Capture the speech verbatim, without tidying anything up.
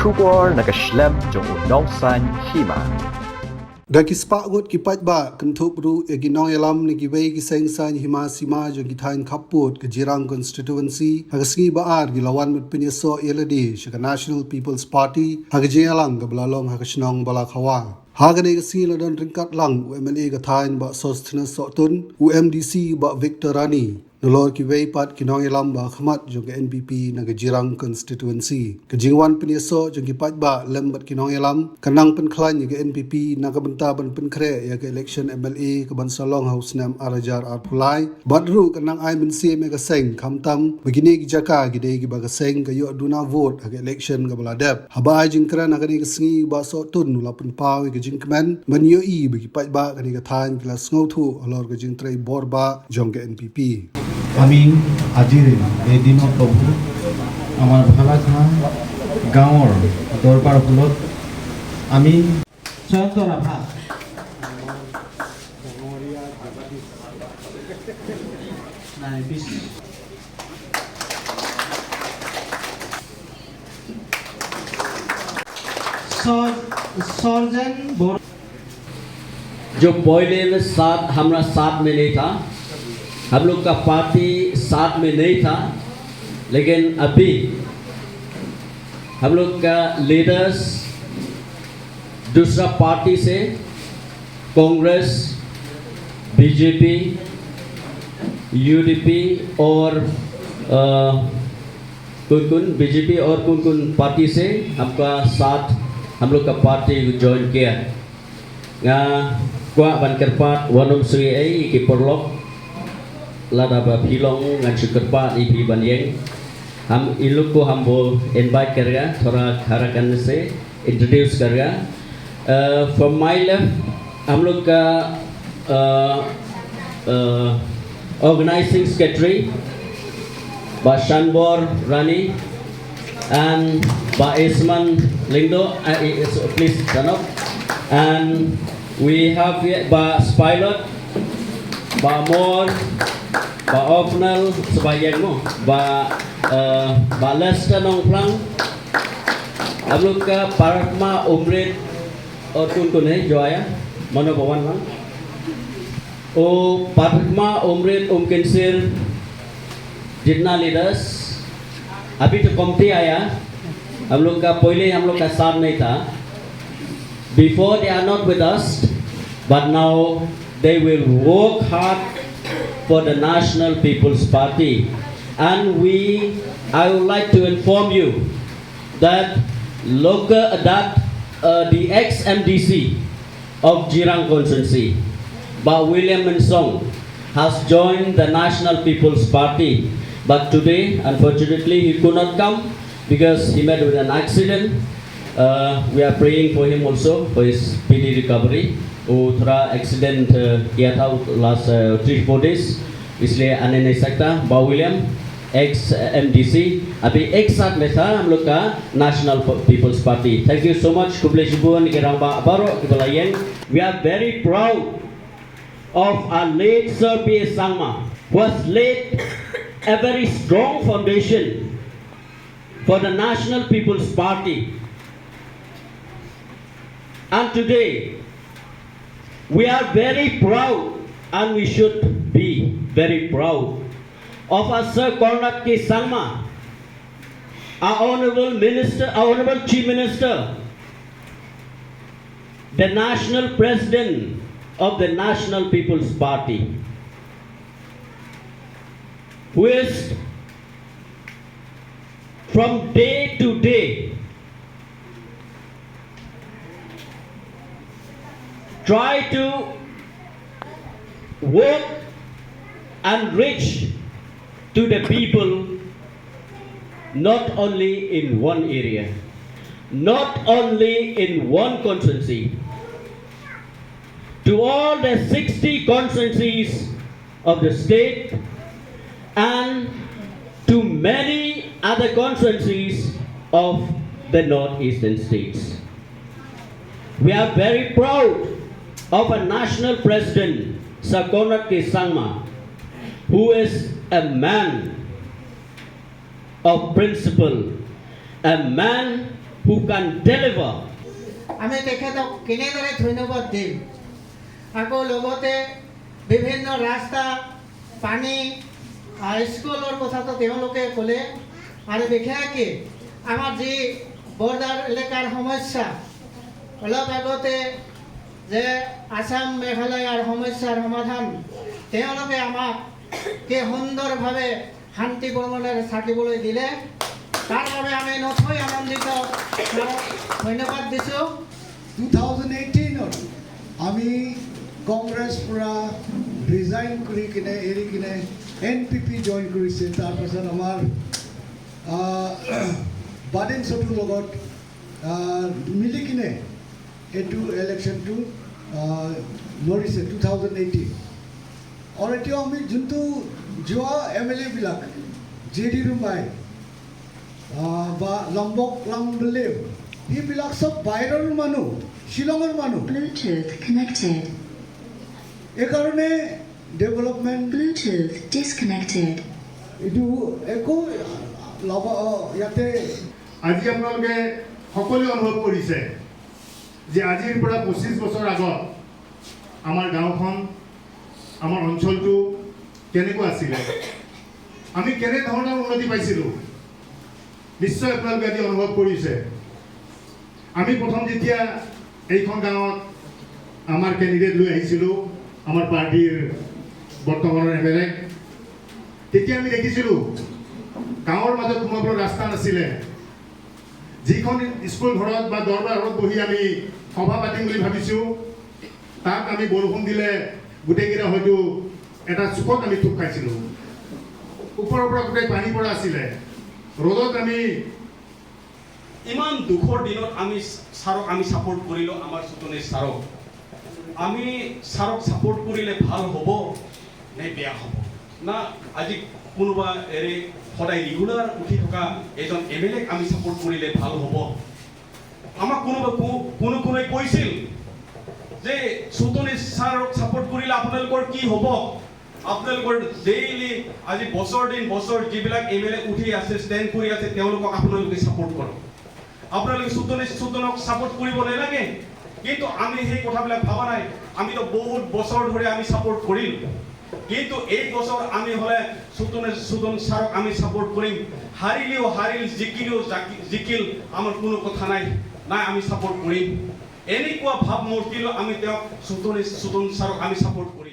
Khubor na ka shlem jong u nongsan hima. Da ki spah ngut ki paidbah kynthup ruh ïa ki nongïalam na kiwei ki seng saiñ hima sima jong ki thaiñ khappud ka Jirang constituency ha ka sngi ba ar ki la wan ban pynïasoh ïa lade sha ka National People's Party ha ka jingïalang kaba la long ha ka shnong Balakhawa. Ha kane ka sngi la don ryngkat lang u M L A ka thaiñ Bah Sosthenes Sohtun, u M D C Bah Victor Rani, nalor kiwei pat ki nongïalam ba khmat jong ka N P P na ka Jirang constituency. Ka jingwan pynïasoh jong ki paidbah lem bad ki nongïalam ka nang pynkhlaiñ ïa ka N P P na ka bynta ban pynkhreh ïa ka election M L A ka ban sa long ha u snem ar hajar arphew lai. Bad ruh ka nang ai mynsiem ïa ka seng khamtam ba kine ki jaka ki dei kiba ka seng ka ïoh duna vote ha ka election kaba la dep. Haba ai jingkren ha kane ka sngi Bah Sohtun u la pynpaw ïa ka jingkmen ban ïohi ba ki paidbah kane ka thaiñ ki la sngewthuh halor ka jingtrei bor bah jong ka N P P. আমি আজিৰ এই দিনত প্ৰভু আমাৰ ভালাখা গাঁৱৰ দৰবাৰ হলত আমি জয়ন্ত ৰাভা। নাই, পিছ। সৰ-, সৰজেন বড়। जो पहले में साथ, हमारा साथ में नहीं था, हम लोग का पार्टी साथ में नहीं था, लेकिन अभी हम लोग का लीडर्स दूसरा पार्टी से, कांग्रेस, बीजेपी, यूडीपी और, अ, कौन कौन बीजेपी और कौन कौन पार्टी से हमका साथ, हम लोग का पार्टी ज्वाइन किया। Nga kwah ban kyrpad wat nym suiei ki paralok, lada ba phi long ngan shu kyrpad ïa phi ban ïeng. हम इन लोग को हम वो इनवाइट करेगा, थोड़ा खड़ा करने से इंट्रोड्यूस करेगा। फ्रॉम माय लेफ्ट हम लोग का organising secretary Bah Shanbor Rani and Bah Isman Lyngdoh, uh, is, please stand up. And we have here Bah Spilot, Bah Mor, Bah Ofnal, Bah Yengmo, Bah, uh, Bah Lester Nongplang, हम लोग का पद्मा अमृत और कौन कौन है जो आया? मनोभवन में। ओ पद्मा अमृत, उमकिन सिर, जितना लीडर्स, अभी तो कमती आया, हम लोग का पहले हम लोग का साथ नहीं था। Before they are not with us, but now they will work hard for the National People's Party. And we, I would like to inform you that local, that, uh, the ex M D C of Jirang constituency, Bah William Mynsong, has joined the National People's Party, but today, unfortunately, he could not come because he met with an accident. Uh, we are praying for him also for his speedy recovery. वो थोड़ा एक्सीडेंट किया था last three four days, इसलिए आने नहीं सकता। बा William, x MDC, अभी एक साथ में था हम लोग का National People's Party. Thank you so much. Khublei shibun ki rangbah baroh kiba la ïeng. We are very proud of our late Sir P A Sangma, who has laid a very strong foundation for the National People's Party. And today, we are very proud, and we should be very proud, of our Sir Conrad K Sangma, our Honorable Minister, our Honorable Chief Minister, the National President of the National People's Party, who is from day to day try to work and reach to the people, not only in one area, not only in one constituency, to all the sixty constituencies of the state and to many other constituencies of the northeastern states. We are very proud of a national president, Sir Conrad K Sangma, who is a man of principle, a man who can deliver. আমি তেখেতক কেনেদৰে ধন্যবাদ দিম? আকৌ লগতে বিভিন্ন ৰাস্তা, পানী, আহ, স্কুলৰ কথাটো তেওঁলোকে ক'লে। আৰু বিশেষকৈ আমাৰ যি বৰ্ডাৰ এলেকাৰ সমস্যা, অলপ আগতে যে আছাম মেঘালয়ৰ সমস্যাৰ সমাধান তেওঁলোকে আমাক কি সুন্দৰভাৱে শান্তি ভ্ৰমণেৰে থাকিবলৈ দিলে, তাৰ বাবে আমি নথৈ আনন্দিত। ধন্যবাদ দিছোঁ। টু থাউজেণ্ড এইটিনত আমি কংগ্ৰেছ পৰা ৰিজাইন কৰি কিনে, এৰি কিনে এন পি পি জইন কৰিছে। তাৰপাছত আমাৰ আহ, বাদিন চটুৰ লগত আহ, মিলি কিনে এইটো ইলেকশ্যনটো আহ, লৰিছে টু থাউজেণ্ড এইটিন। আৰু এতিয়া আমি যোনটো যোৱা এম এল এবিলাক জে ডি ৰুমাই আহ, বা লম্বক লাংবলেও, সেইবিলাক চব বাহিৰৰ মানুহ, শ্বিলঙৰ মানুহ। Bluetooth connected. এইকাৰণে ডেভেলপমেণ্ট Bluetooth disconnected. এইটো একো লাভ ইয়াতে আজি আপোনালোকে সকলোৱে অনুভৱ কৰিছে যে আজিৰ পৰা পঁচিছ বছৰ আগত আমাৰ গাঁওখন, আমাৰ অঞ্চলটো কেনেকুৱা আছিলে, আমি কেনেধৰণৰ উন্নতি পাইছিলোঁ। নিশ্চয় আপোনালোকে আজি অনুভৱ কৰিছে। আমি প্ৰথম যেতিয়া এইখন গাঁৱত আমাৰ কেণ্ডিডেট লৈ আহিছিলোঁ, আমাৰ পাৰ্টিৰ বৰ্তমানৰ এম এল এ, তেতিয়া আমি দেখিছিলোঁ গাঁৱৰ মাজত সোমাবলৈ ৰাস্তা নাছিলে। যিখন স্কুল ঘৰত বা দৰবাৰ ঘৰত বহি আমি সভা পাতিম বুলি ভাবিছোঁ, তাত আমি বৰষুণ দিলে গোটেইকেইটা হয়তো এটা চুকত আমি থুপ খাইছিলোঁ। ওপৰৰ পৰা গোটেই পানী পৰা আছিলে। ৰ'দত আমি ইমান দুখৰ দিনত আমি ছাৰক আমি ছাপোৰ্ট কৰিলোঁ, আমাৰ চুতনেশ ছাৰক। আমি ছাৰক ছাপোৰ্ট কৰিলে ভাল হ'ব নে বেয়া হ'ব? না, আজি কোনোবা এৰে সদায় ৰেগুলাৰ উঠি থকা এজন এম এল এক আমি ছাপোৰ্ট কৰিলে ভাল হ'ব? আমাক কোনোবা কো- কোনো কোনোৱে কৈছিল যে চুতনেশ ছাৰক ছাপোৰ্ট কৰিলে আপোনালোকৰ কি হ'ব? আপোনালোকৰ ডেইলি আজি বছৰ দিন বছৰ যিবিলাক এম এল এ উঠি আছে, ষ্টেণ্ড কৰি আছে, তেওঁলোকক আপোনালোকে ছাপোৰ্ট কৰক। আপোনালোকে চুতনেশ চুতনক ছাপোৰ্ট কৰিব নালাগে, কিন্তু আমি সেই কথাবিলাক ভবা নাই। আমিতো বহুত বছৰ ধৰি আমি ছাপোৰ্ট কৰিম, কিন্তু এই বছৰ আমি হ'লে চুতনেশ চুতন ছাৰক আমি ছাপোৰ্ট কৰিম। হাৰিলেও হাৰিল, জিকিলেও জাকি- জিকিল, আমাৰ কোনো কথা নাই, নাই আমি ছাপোৰ্ট কৰিম। এনেকুৱা ভাৱমূৰ্তি লৈ আমি তেওঁক চুতনেশ চুতন ছাৰক আমি ছাপোৰ্ট কৰিম।